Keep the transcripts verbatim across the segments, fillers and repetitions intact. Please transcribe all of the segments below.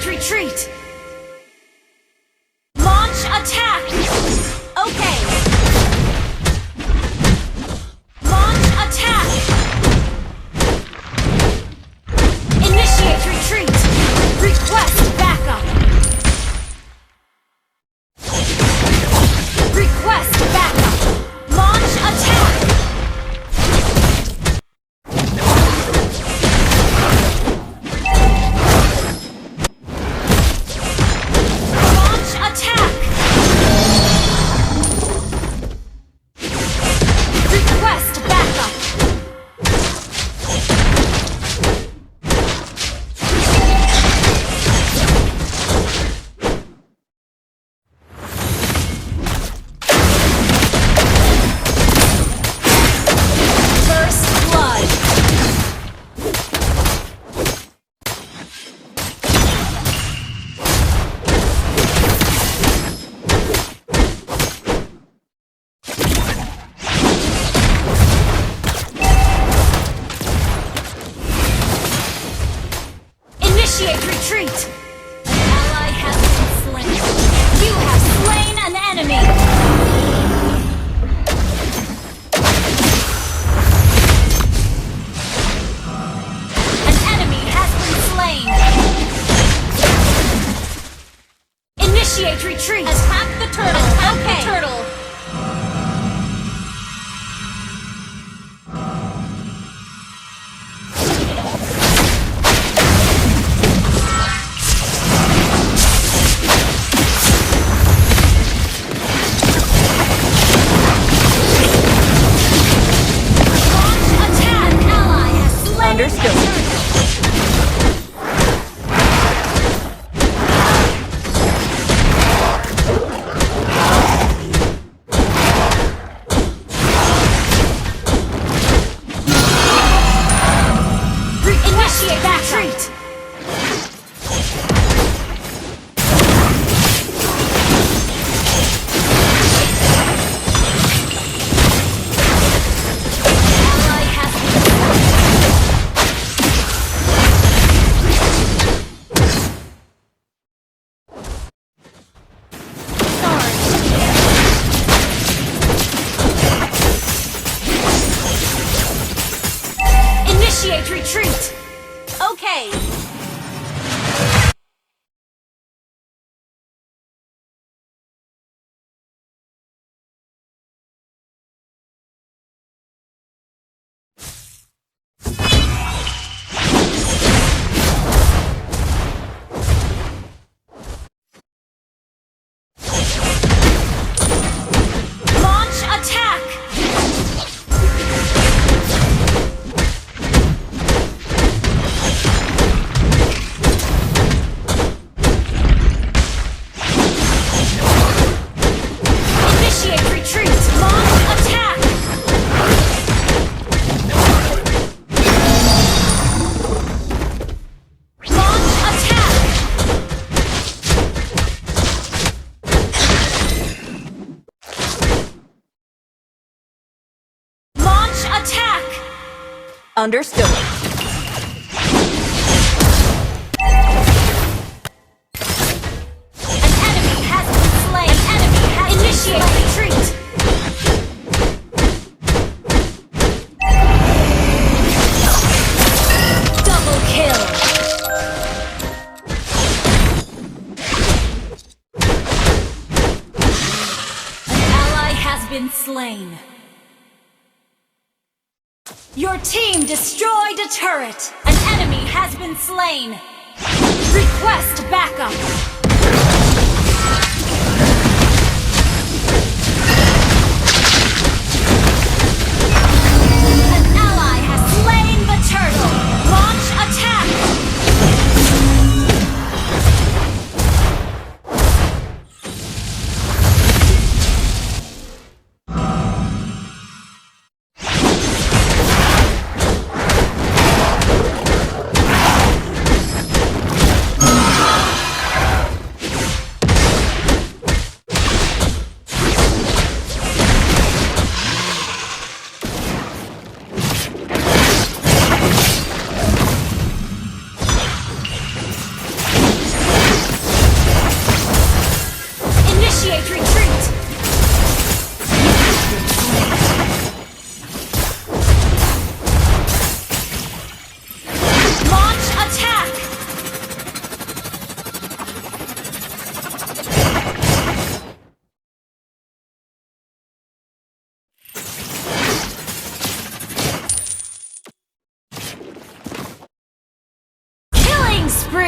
Retreat! Launch attack! Okay! Launch attack! Initiate retreat! Request backup! Request backup! Launch attack! Launch attack! Request backup! First blood. Initiate retreat! An ally has been slain. You have slain an enemy! An enemy has been slain! Initiate retreat! Attack the turtle! Attack the turtle! Launch attack! An ally has slain the turtle! Understood. Initiate retreat! Ally has been Initiate retreat! Okay. Launch attack! Initiate retreat! Launch attack! Launch attack! Launch attack! Understood. An enemy has been slain. An enemy has been slain. Initiate retreat. Double kill. An ally has been slain. Your team destroyed a turret. An enemy has been slain. Request backup. An ally has slain the turtle. Launch attack.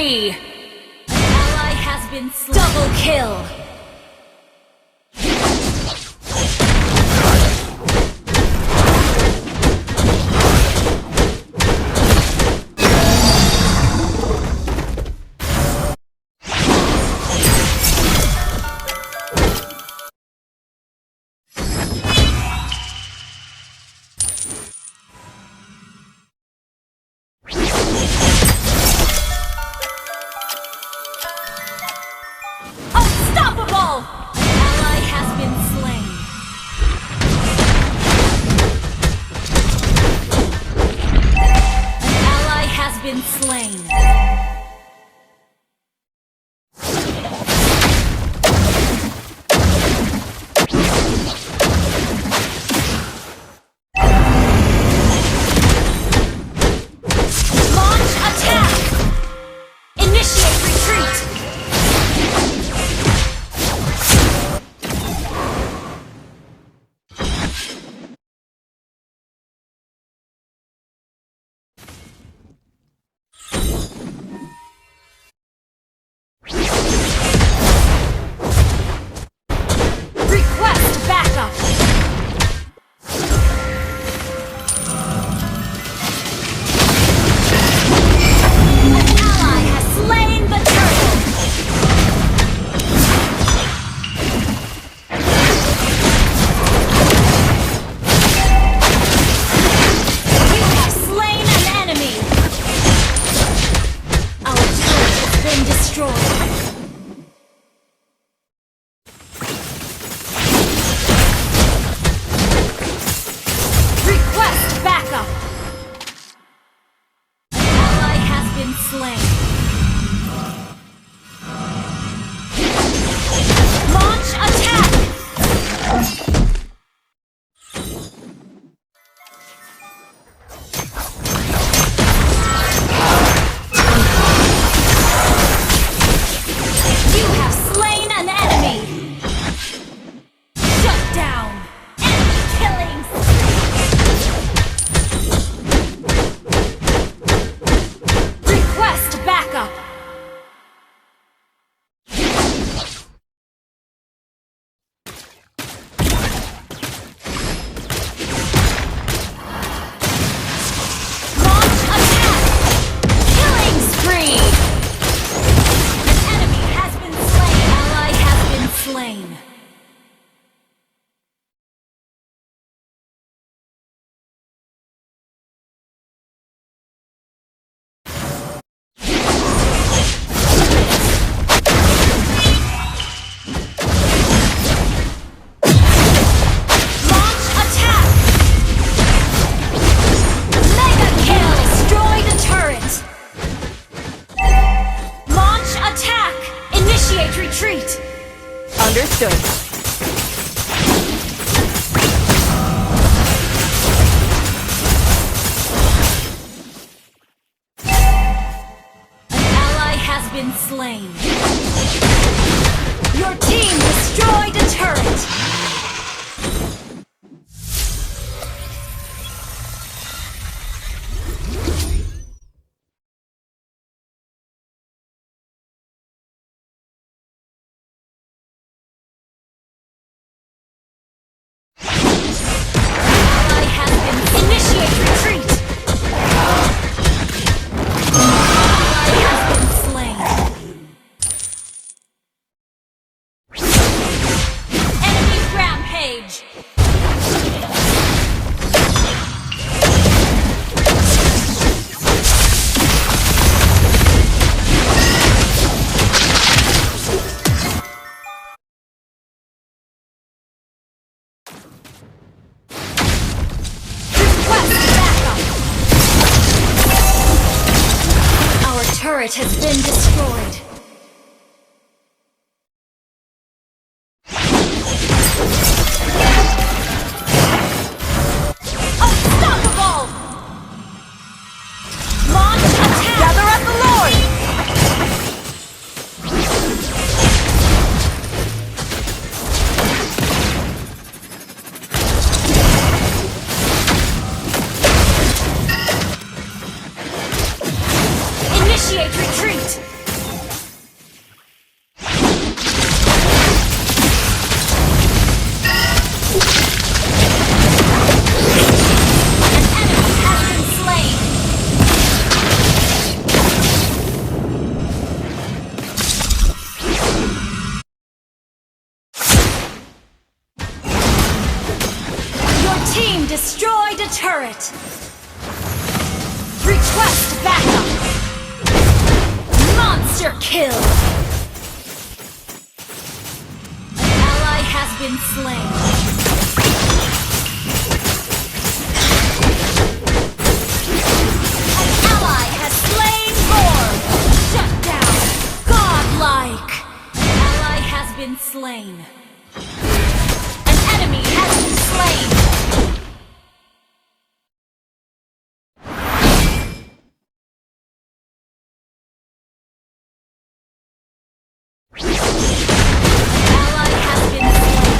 An ally has been slain. Double kill. Unstoppable! An ally has been slain. An ally has been slain. Launch attack! Initiate retreat! Request backup! An ally has slain the turtle! You have slain an enemy! Our turret has been destroyed. Request backup! An ally has been slain. Launch attack! You have slain an enemy! Shut down! Enemy killing spree! Request backup! Launch attack! Killing spree! An enemy has been slain. Ally has been slain. Launch attack! Mega kill! Destroy the turret! Launch attack! Initiate retreat! Understood. An ally has been slain. Your team destroyed a turret! Ally has been, initiate retreat! Ally has been slain. Enemy rampage! Request backup! Our turret has been destroyed. Unstoppable! Launch attack! Gather up the Lord! Initiate retreat! Destroyed a turret. Request backup. Monster kill. An ally has been slain. An ally has slain Lord. Shut down. Godlike. An ally has been slain. An enemy has been slain. Ally has been slain.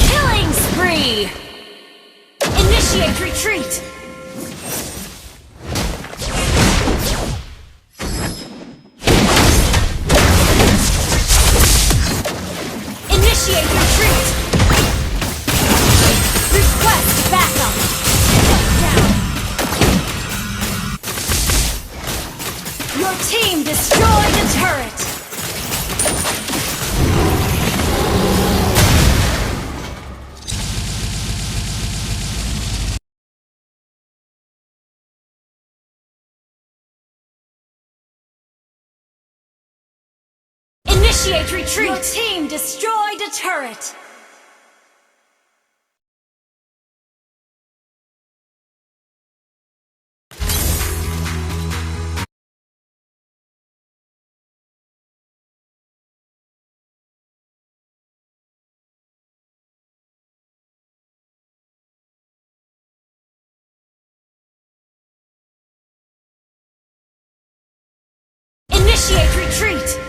Killing spree! Initiate retreat! Initiate retreat! Request backup! Shut down! Your team destroyed a turret! Initiate retreat! Your team destroyed a turret! Initiate retreat!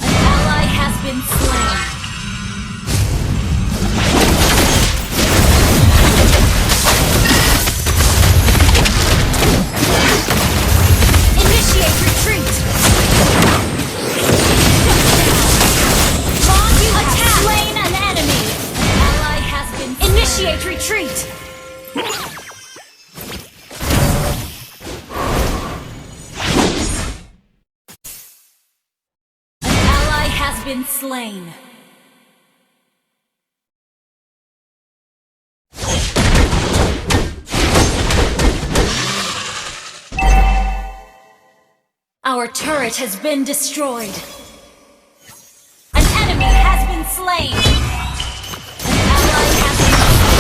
An ally has been slain. Initiate retreat! Launch attack! Slain an enemy! Ally has been slain. Initiate retreat! An ally has been slain. Our turret has been destroyed. An enemy has been slain. An ally has been slain.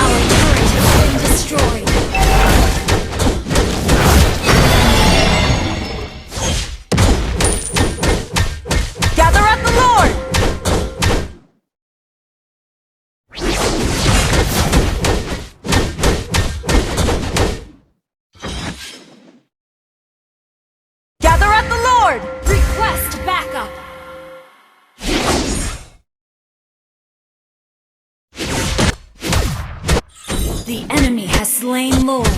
Our turret has been destroyed. Gather up the Lord! Gather up the Lord! Request backup! The enemy has slain Lord.